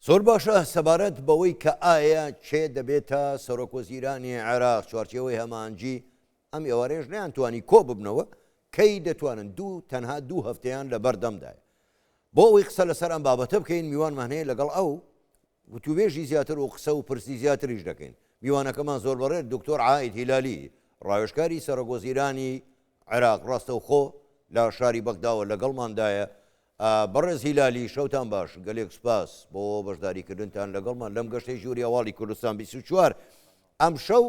زۆر باشە، سەبارەت بەوەی کە ئایا کێ دەبێتە سەرۆکوەزیرانی عێراق، چوارچێوەی هەماهەنگی ئەم ئێوارەیەش نەیانتوانی کۆببنەوە، کەی دەتوانن دوو تەنها دوو هەفتەیان لەبەردەمدایە. بۆ ئەوەی قسە لەسەر ئەم بابەتە بکەین میوانمان هەیە لەگەڵ ئەو وتووێژی زیاتر و قسە و پرسی زیاتریش دەکەین. میوانەکەمان زۆر بەڕێز دکتۆر عائید هیلالی ڕاوێژکاری سەرۆکوەزیرانی عێراق ڕاستەوخۆ لە شاری بەغداوە لەگەڵماندایە. بەڕێز هیلالی شەوتان باش، گەلێک سوپاس بۆ بەشداریکردنتان لەگەڵمان لەم گەشتەی ژووری هەواڵی کوردستان 24. ئەمشەو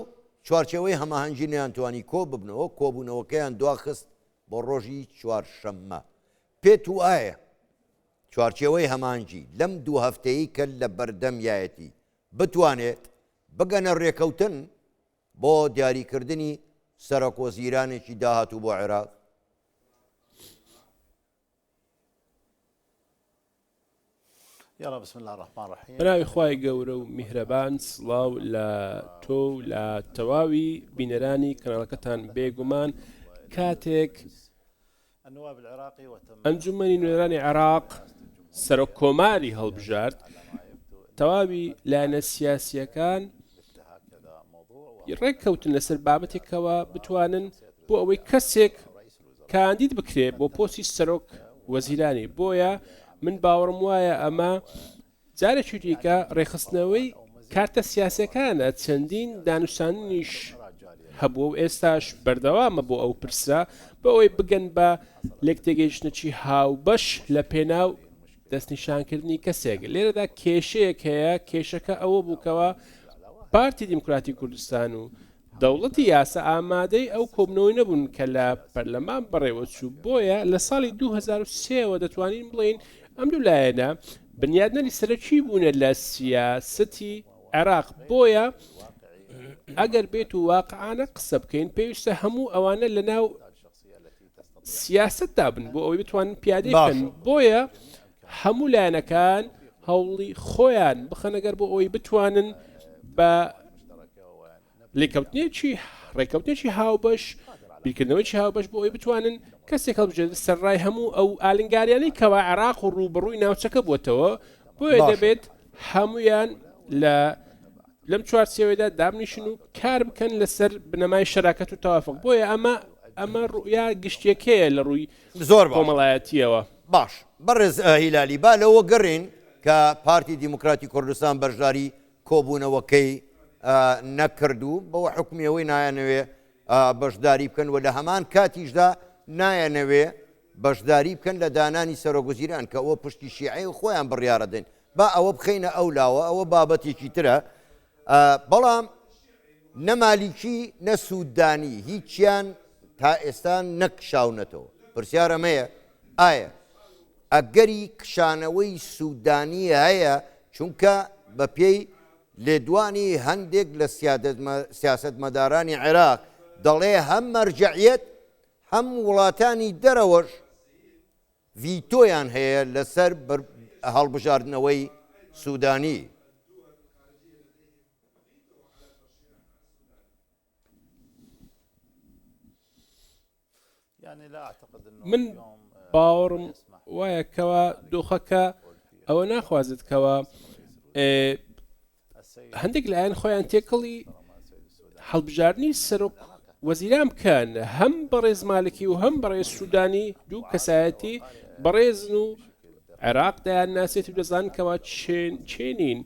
چوارچێوەی هەماهەنگی نەیانتوانی کۆببنەوە، کۆبوونەوەکەیان دواخست بۆ ڕۆژی چوارشەممە. پێت وایە چوارچێوەی هەماهەنگی لەم دوو هەفتەیەی کە لە بەردەمیایەتی بتوانێت بگەنە رێکەوتن بۆ دیاریکردنی سەرۆکوەزیرانێکی داهاتوو بۆ عێراق؟ بەناوی خوای گەورە و میهرەبان سڵاو لە تۆ و لە تەواوی بینەرانی کەناڵەکەتان بێگومان کاتێک ئەنجومەنی نوێنەرانی عێراق سەرۆک کۆماری هەڵبژارد تەواوی لایەنە سیاسیەکان ڕێککەوتن لەسەر بابەتێکەوە بتوانن بۆ ئەوەی کەسێک کاندید بکرێت بۆ پۆستی سەرۆک وەزیرانی بۆیە من باوەڕم وایە ئەمە جارێکی دیکە ڕێکخستنەوەی کارتە سیاسەکانە چەندین دانوسانیش هەبووە و ئێستاش بەردەوامە بۆ ئەو پرسە بۆ ئەوەی بگەن بە لێکتێگەیشتنێکی هاوبەش لە پێناو دەستنیشانکردنی کەسێک لێرەدا کێشەیەک هەیە کێشەکە ئەوە بووکەوە پارتی دیموکراتی کوردستان و دەوڵەتی یاسا ئامادەی ئەو کۆبوونەوەی نەبوون کە لە پەرلەمان بەڕێوەچوو، بۆیە لە ساڵی 2003 وە دەتوانین بڵێین ئەم دوو لایەنە بنیادنەری سەرەکی بوونە لە سیاسەتی عێراق، بۆیە ئەگەر بێت و واقعانە قسە بکەین پێویستە هەموو ئەوانە لەناو سیاسەتدا بن بۆ ئەوەی بتوانن پیادەی بکەن، بۆیە هەموو لایەنەکان هەوڵی خۆیان بخەنەگەر بۆ ئەوەی بتوانن بە لێکەوتنێکی ڕێکەوتنێکی هاوبەش بیرکردنەوەیکی هاوبەش بۆ ئەوەی بتوانن کەسێک هەڵبژێرن سەرڕای هەموو ئەو ئالنگاریانەی کەوا عێراق و ڕووبەڕووی ناوچەکە بووەتەوە بۆیە دەبێت هەمویان لە لەم چوارچێوەیەدا دابنیشن و کار بکەن لەسەر بنەمای شەراکەت و تەوافق بۆیە ئەمە ئەمە ڕوئیا گشتیەکەیە لە ڕووی زۆر باش کۆمەڵایەتیەوە. باش بەڕێز هیلالی با لەوە گەڕێین کە پارتی دیموکراتی کوردستان بەشداری کۆبوونەوەکەی نەکرد و بەوە حوکمی ئەوەی نایانەوێ بەشداری بکەن و لە هەمان کاتیشدا نایانەوێ بەشداری بکەن لە دانانی سەرۆکوەزیران کە ئەوە پشتی شیعەیە و خۆیان بڕیارەدەن با ئەوە بخەینە ئەو لاوە ئەوە بابەتێکی ترە بەڵام نە مالیکی نە سوودانی هیچیان تا ئێستا نەکشاونەتەوە پرسیار ئەمەیە ئایا ئەگەری کشانەوەی سوودانی هەیە چونکە بەپێی لێدوانی هەندێک لە سیاسەتمەدارانی عێراق دەڵێ هەم مەرجەعیەت هەم وڵاتانی دەرەوەش ڤیتۆیان هەیە لەسەر هەڵبژاردنەوەی سوودانی. من باوەڕم وایە کەوا دۆخەکە ئەوە ناخوازێت کەوا هەندێک لایەن خۆیان تێکەڵی هەڵبژاردنی سەرۆک وەزیران بکەن هەم بەڕێز مالکی و هەم بەڕێز سوودانی دوو کەسایەتی بەڕێزن و عێراق دەیان ناسێت و دەزان کەوا چێن چێنین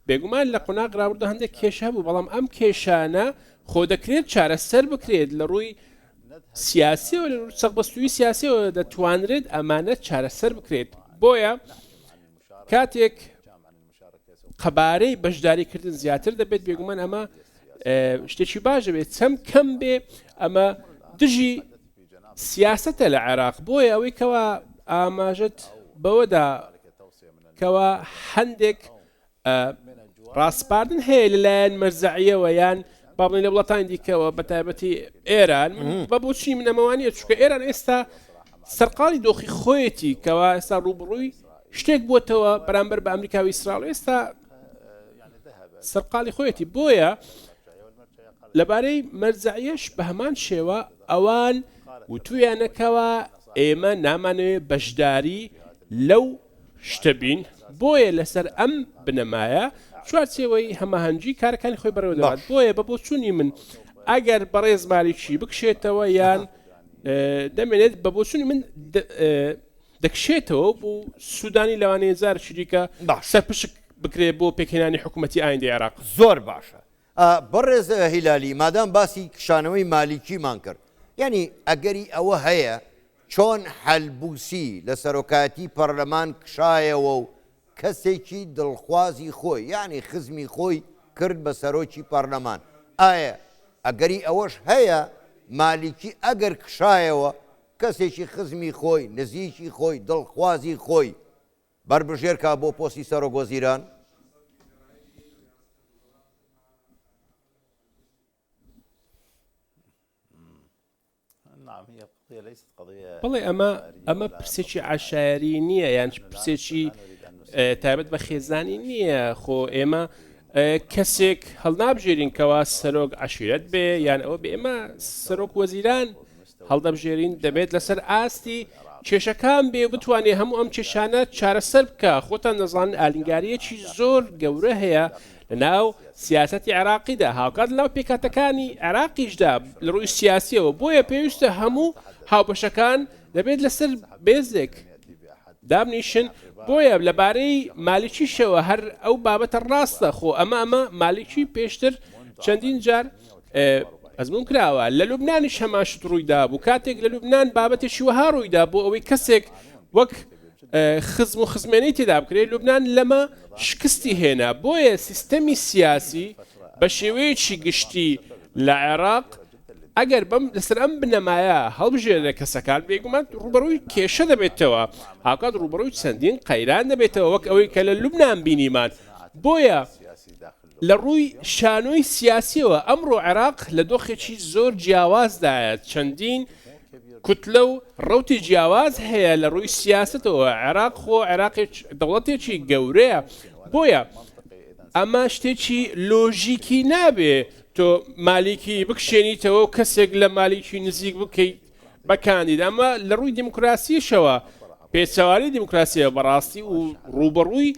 بێگومان لە قۆناغ رابردوو هەندێک کێشە هەبوو بەڵام ئەم کێشانە خۆ دەکرێت چارەسەر بکرێت لە ڕووی سیاسیەوە لە ڕووی چەقبەستووی سیاسیەوە دەتوانرێت ئەمانە چارەسەر بکرێت بۆیە کاتێک قەبارەی بەشداریکردن زیاتر دەبێت بێگومان ئەمە شتێکی باش دەبێت چەند کەم بێ ئەمە دژی سیاستە لە عێراق بۆیە ئەوەی کەوا ئاماژت بەوەدا کەوا هەندێک ڕاسپاردن هەیە لەلایەن مەرزەعیەوە یان با بڵێن لە وڵاتانی دیکەوە بە تایبەتی ئێران بە بۆچی من ئەمەوانە چونکە ئێران ئێستا سەرقاڵی دۆخی خۆیەتی کەوا ئێستا ڕووبڕووی شتێک بووەتەوە بەرامبەر بە ئەمریکا و ئیسرائیل ئێستا سەرقاڵی خۆیەتی بۆیە لەبارەی مەرجەعیەش بە هەمان شێوە ئەوان وتویانە کەوا ئێمە نامانەوێ بەشداری لەو شتە بین. بۆیە لەسەر ئەم بنەمایە چوارچێوەی هەماهەنگی کارەکانی خۆی بەڕێوە دەبات. بۆیە بە بۆچوونی من ئەگەر بەڕێز مالیکی بکشێتەوە یان دەمێنێت بە بۆچوونی من دەکشێتەوە بۆ سوودانی لەوانەیە جارێکی دیکە سەرپشک بکرێت بۆ پێکهێنانی حکوومەتی ئایندەی عێراق. زۆر باشە بەڕێز هیلالی مادام باسی کشانەوەی مالیکیمان کرد یانی ئەگەری ئەوە هەیە چۆن حەلبوسی لە سەرۆکایەتی پەرلەمان کشایەوە و کەسێکی دڵخوازی خۆی یانی خزمی خۆی کرد بە سەرۆکی پەرلەمان ئایا ئەگەری ئەوەش هەیە مالیکی ئەگەر کشایەوە کەسێکی خزمی خۆی نزیکی خۆی دڵخوازی خۆی بەربژێر کا بۆ پۆستی سەرۆک وەزیران؟ بەڵێ ئەمە ئەمە پرسێکی عەشایەری نییە یان پرسێکی تایبەت بە خێزانی نییە خۆ ئێمە کەسێک هەڵنابژێرین کەوا سەرۆک عەشیرەت بێ یان ئەوە بێ ئێمە سەرۆک وەزیران هەڵدەبژێرین دەبێت لەسەر ئاستی کێشەکان بێ و بتوانێ هەموو ئەم کێشانە چارەسەر بکا، خۆتان دەزانن ئالنگارییەکی زۆر گەورە هەیە لەناو سیاسەتی عێراقیدا، هاوکات لەناو پێکهاتەکانی عێراقیشدا لە ڕووی سیاسییەوە، بۆیە پێویستە هەموو هاوبەشەکان دەبێت لەسەر بێزێک دابنیشن، بۆیە لەبارەی مالیکیشەوە هەر ئەو بابەتە ڕاستە، خۆ ئەمە ئەمە مالیکی پێشتر چەندین جار ئەزموون کراوە، لە لوبنانیش هەمان شت ڕوویدابوو، کاتێک لە لوبنان بابەتێکی وەها ڕوویدا بۆ ئەوەی کەسێک وەک خزم و خزمێنەی تێدا بکرێت، لوبنان لەمە شکستی هێنا، بۆیە سیستەمی سیاسی بە شێوەیەکی گشتی لە عێراق ئەگەر بەم لەسەر ئەم بنەمایە هەڵبژێرێ کەسەکان بێگومان ڕووبەڕووی کێشە دەبێتەوە، هاوکات ڕووبەڕووی چەندین قەیران دەبێتەوە وەک ئەوەی کە لە لوبنان بینیمان، بۆیە لە ڕووی شانۆی سیاسییەوە ئەمڕۆ عێراق لە دۆخێکی زۆر جیاوازدایە، چەندین کوتلە و ڕەوتی جیاواز هەیە لە ڕووی سیاسەتەوە، عێراق خۆ عێراقێک دەوڵەتێکی گەورەیە، بۆیە ئەمە شتێکی لۆژیکی نابێ تۆ مالیکی بکشێنیتەوە و کەسێک لە مالیکی نزیک بکەیت بە کاندید، ئەمە لە ڕووی دیموکراسیشەوە پێچەوانەی دیموکراسیە بەڕاستی و ڕووبەڕووی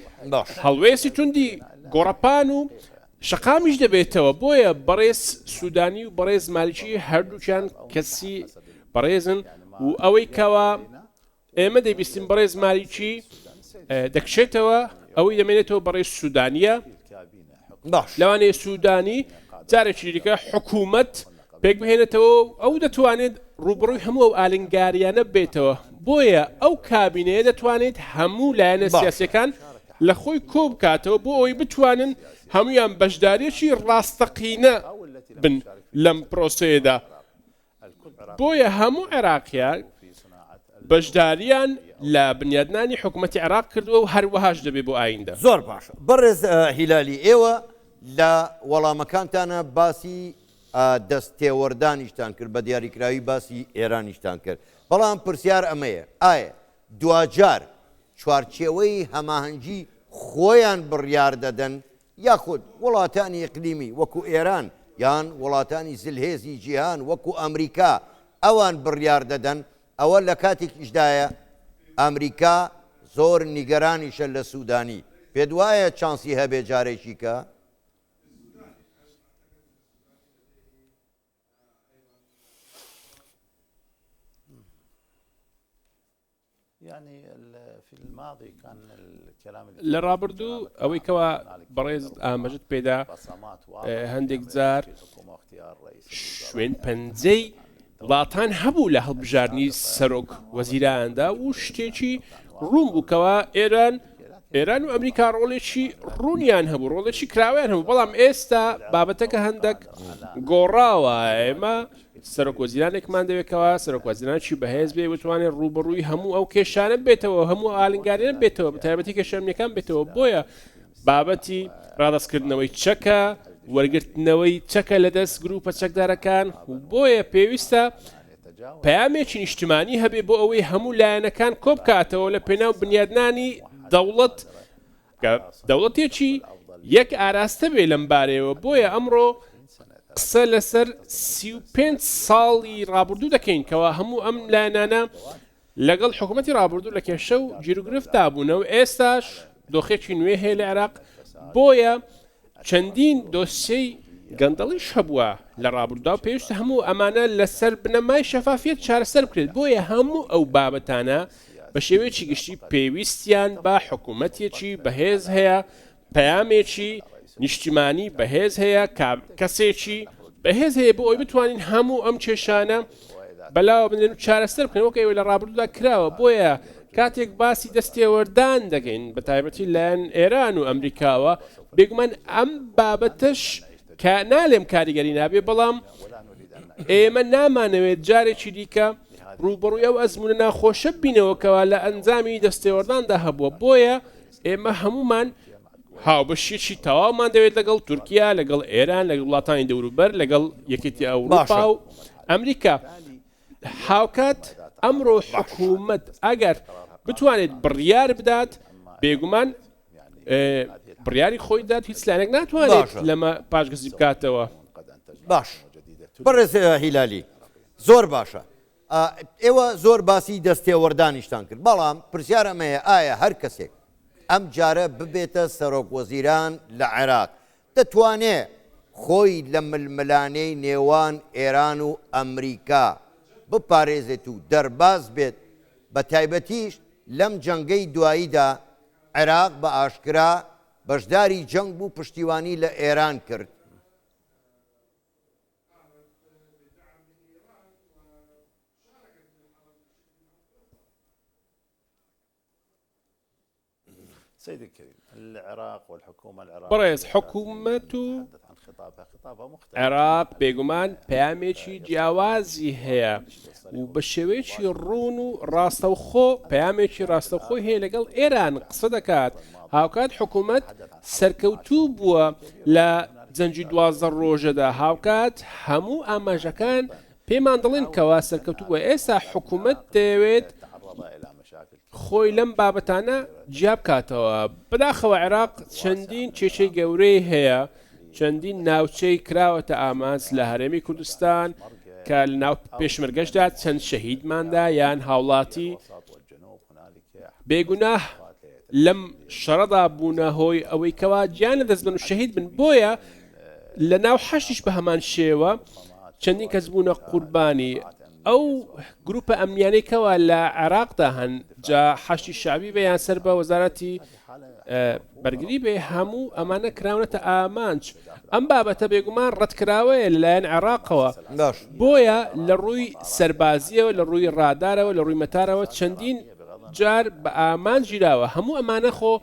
هەڵوێستی توندی گۆڕەپان و شەقامیش دەبێتەوە، بۆیە بەڕێز سودانی و بەڕێز مالکی هەردووکیان کەسی بەڕێزن و ئەوەی کەوا ئێمە دەیبیستین بەڕێز مالیکی دەکشێتەوە ئەوەی دەمێنێتەوە بەڕێز سودانیە باش لەوانەیە سودانی جارێکی دیکە حکوومەت پێک بهێنێتەوە و ئەو دەتوانێت ڕووبەڕووی هەموو ئەو ئالنگاریانە بێتەوە بۆیە ئەو کابینەیە دەتوانێت هەموو لایەنە سیاسەکان لە خۆی کۆ بکاتەوە بۆ ئەوەی بتوانن هەمویان بەشداریەکی ڕاستەقینە بن لەم پرۆسەیەدا بۆیە هەموو عێراقیان بەشداریان لە بنیادنانی حکومەتی عێراق کردووە و هەروەهاش دەبێت بۆ ئایندە. زۆر باشە بەڕێز هیلالی ئێوە لە وەڵامەکانتانە باسی دەست تێوەردانیشتان کرد بە دیاریکراوی باسی ئێرانیشتان کرد بەڵام پرسیار ئەمەیە ئایا دواجار چوارچێوەی هەماهەنگی خۆیان بڕیار دەدەن یاخود وڵاتانی ئیقلیمی وەکو ئێران یان وڵاتانی زلهێزی جیهان وەکو ئەمریکا ئەوان بڕیار دەدەن، ئەوە لە کاتێکیشدایە ئەمریکا زۆر نیگەرانیشە لە سودانی، پێت وایە چانسی هەبێ جارێکی کە؟ لە ڕابردوو ئەوەی کەوا بەڕێزت ئاماژەت پێدا هەندێک جار شوێن پەنجەی وڵاتان هەبوو لە هەڵبژاردنی سەرۆک وەزیراندا و شتێکی ڕوون بوو کەوا ئێران ئێران و ئەمریکا ڕۆڵێکی ڕوونیان هەبوو ڕۆڵێکی کراوەیان هەبوو بەڵام ئێستا بابەتەکە هەندێک گۆڕاوە ئێمە سەرۆک وەزیرانێکمان دەوێت کەوا سەرۆک وەزیرانێکی بەهێز بێ بتوانێت ڕووبەڕووی هەموو ئەو کێشانە بێتەوە هەموو ئالنگاریانە بێتەوە بەتایبەتی کێشە ئەمنیەکان بێتەوە بۆیە بابەتی ڕادەستکردنەوەی چەکە وەرگرتنەوەی چەکە لە دەست گروپە چەکدارەکان و بۆیە پێویستە پەیامێکی نیشتمانی هەبێ بۆ ئەوەی هەموو لایەنەکان کۆبکاتەوە لە پێناو بنیادنانی دەوڵەت کە دەوڵەتێکی یەک ئاراستە بێ لەم بارەیەوە، بۆیە ئەمڕۆ قسە لەسەر 35 ساڵی ڕابردوو دەکەین کەوا هەموو ئەم لایەنانە لەگەڵ حکوومەتی ڕابردوو لە کێشە و گیروگرفتدا بوونە و ئێستاش. دۆخێکی نوێ هەیە لە عێراق، بۆیە چەندین دۆسیەی گەندەڵیش هەبووە لە ڕابردوودا و پێویستە هەموو ئەمانە لەسەر بنەمای شەفافیەت چارەسەر بکرێت، بۆیە هەموو ئەو بابەتانە بە شێوەیەکی گشتی پێویستیان بە حکوومەتێکی بەهێز هەیە پەیامێکی نیشتیمانی بەهێز هەیە، کەسێکی بەهێز هەیە بۆ ئەوەی بتوانین هەموو ئەم کێشانە بەلاوە بنرێن و چارەسەر بکەن وەک ئەوەی لە ڕابردوودا کراوە. بۆیە کاتێک باسی دەستێوەردان دەکەین بە تایبەتی لایەن ئێران و ئەمریکاوە، بێگومان ئەم بابەتەش کە نالێم کاریگەری نابێ، بەڵام ئێمە نامانەوێت جارێکی دیکە ڕووبەڕووی ئەو ئەزموونە ناخۆشە بینەوە کەوا لە ئەنجامی دەستێوەرداندا هەبووە. بۆیە ئێمە هەموومان هاوبەشیەکی تەواومان دەوێت لەگەڵ تورکیا، لەگەڵ ئێران، لەگەڵ وڵاتانی دەوروبەر، لەگەڵ یەکێتی ئەوروپا و ئەمریکا. هاوکات ئەمڕۆ حکوومەت ئەگەر بتوانێت بڕیار بدات، بێگومان بڕیاری خۆی دات، هیچ لایەنێک ناتوانێت لەمە پاشگەزی بکاتەوە. باش بەڕێز هیلالی زۆر باشە ئێوە زۆر باسی دەستێوەردانیشتان کرد، بەڵام پرسیار ئەمەیە ئایا هەر کەسێک ئەم جارە ببێتە سەرۆک وەزیران لە عێراق دەتوانێ خۆی لە ململانێی نێوان ئێران و ئەمریکا بپارێزێت و دەرباز بێت، بە تایبەتیش لەم جەنگەی دواییدا عێراق بە ئاشکرا بەشداری جەنگ بوو پشتیوانی لە ئێران کرد. بەڕێز حکومەت و عێراق بێگومان پەیامێکی جیاوازی هەیە و بە شێوەیەکی ڕوون و ڕاستەوخۆ پەیامێکی ڕاستەوخۆی هەیە لەگەڵ ئێران قسە دەکات، هاوکات حکومەت سەرکەوتوو بووە لە جەنگی 12 ڕۆژەدا، هاوکات هەموو ئاماژەکان پێمان دەڵێن کەوا سەرکەوتوو بووە، ئێستا حکومەت دەیەوێت خۆی لەم بابەتانە جیا بکاتەوە، بەداخەوە عێراق چەندین کێشەی گەورەی هەیە، چەندین ناوچەی کراوەتە ئامانج لە هەرێمی کوردستان کە لەناو پێشمەرگەشدا چەند شەهیدماندا یان هاوڵاتی بێگوناه لەم شەڕەدا بوونە هۆی ئەوەی کەوا گیان لەدەست بن و شەهید بن، بۆیە لە ناو حەشدیش بە هەمان شێوە چەندین کەس بوونە قوربانی. ئەو گروپە ئەمنیانەی کەوا لە عێراقدا هەن جا حەشدی شەعبی بێ یان سەر بە وەزارەتی بەرگری بێ هەموو ئەمانە کراونەتە ئامانج. ئەم بابەتە بێگومان ڕەتکراوەیە لەلایەن عێراقەوە، بۆیە لە ڕووی سەربازییەوە، لە ڕووی ڕادارەوە، لە ڕووی مەتارەوە چەندین جار بە ئامانج گیراوە. هەموو ئەمانە خۆ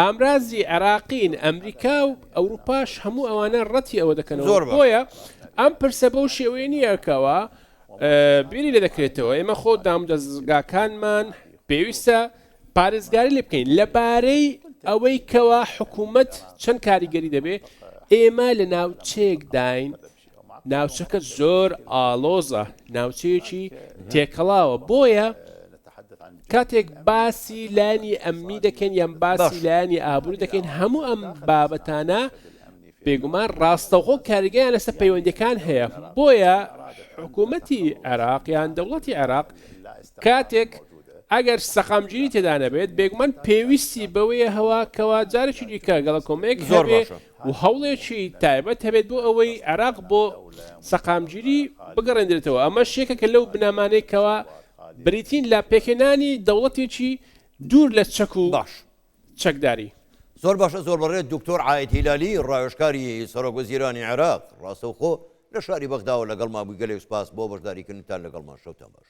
ئامرازی عێراقین، ئەمریکا و ئەوروپاش هەموو ئەوانە ڕەتی ئەوە دەکەنەوە. بۆیە ئەم پرسە بەو شێوەیە نییە کەوا بیری لێ دەکرێتەوە. ئێمە خۆ دامودەزگاکانمان پێویستە پارێزگاری لێ بکەین. لەبارەی ئەوەی کەوا حکوومەت چەند کاریگەری دەبێ، ئێمە لە ناوچەیەکداین، ناوچەکە زۆر ئاڵۆزە، ناوچەیەکی تێکەڵاوە، بۆیە کاتێک باسی لایەنی ئەمنی دەکەین یان باسی لایەنی ئابووری دەکەین، هەموو ئەم بابەتانە بێگومان ڕاستەوخۆ کاریگەیان لەسەر پەیوەندیەکان هەیە، بۆیە حکوومەتی عێراق یان دەوڵەتی عێراق کاتێک ئەگەر سەقامگیری تێدا نەبێت بێگومان پێویستی بەوەیە هەوا کەوا جارێکی دیکە گەڵەکۆمەیەک هەبێ و هەوڵێکی تایبەت هەبێت بۆ ئەوەی عێراق بۆ سەقامگیری بگەڕێندرێتەوە، ئەمەش یەکێکە لەو بنەمانەی کەوا بریتین لە پێکهێنانی دەوڵەتێکی دوور لە چەک و چەکداری. زۆر باشە زۆر بەڕێز دکتۆر عائید هیلالی ڕاوێژکاری سەرۆک وەزیرانی عێراق ڕاستەوخۆ لە شاری بەغداوە لەگەڵمان بووی گەلێک سوپاس بۆ بەشداریکردنتان لەگەڵمان شەوتان باش.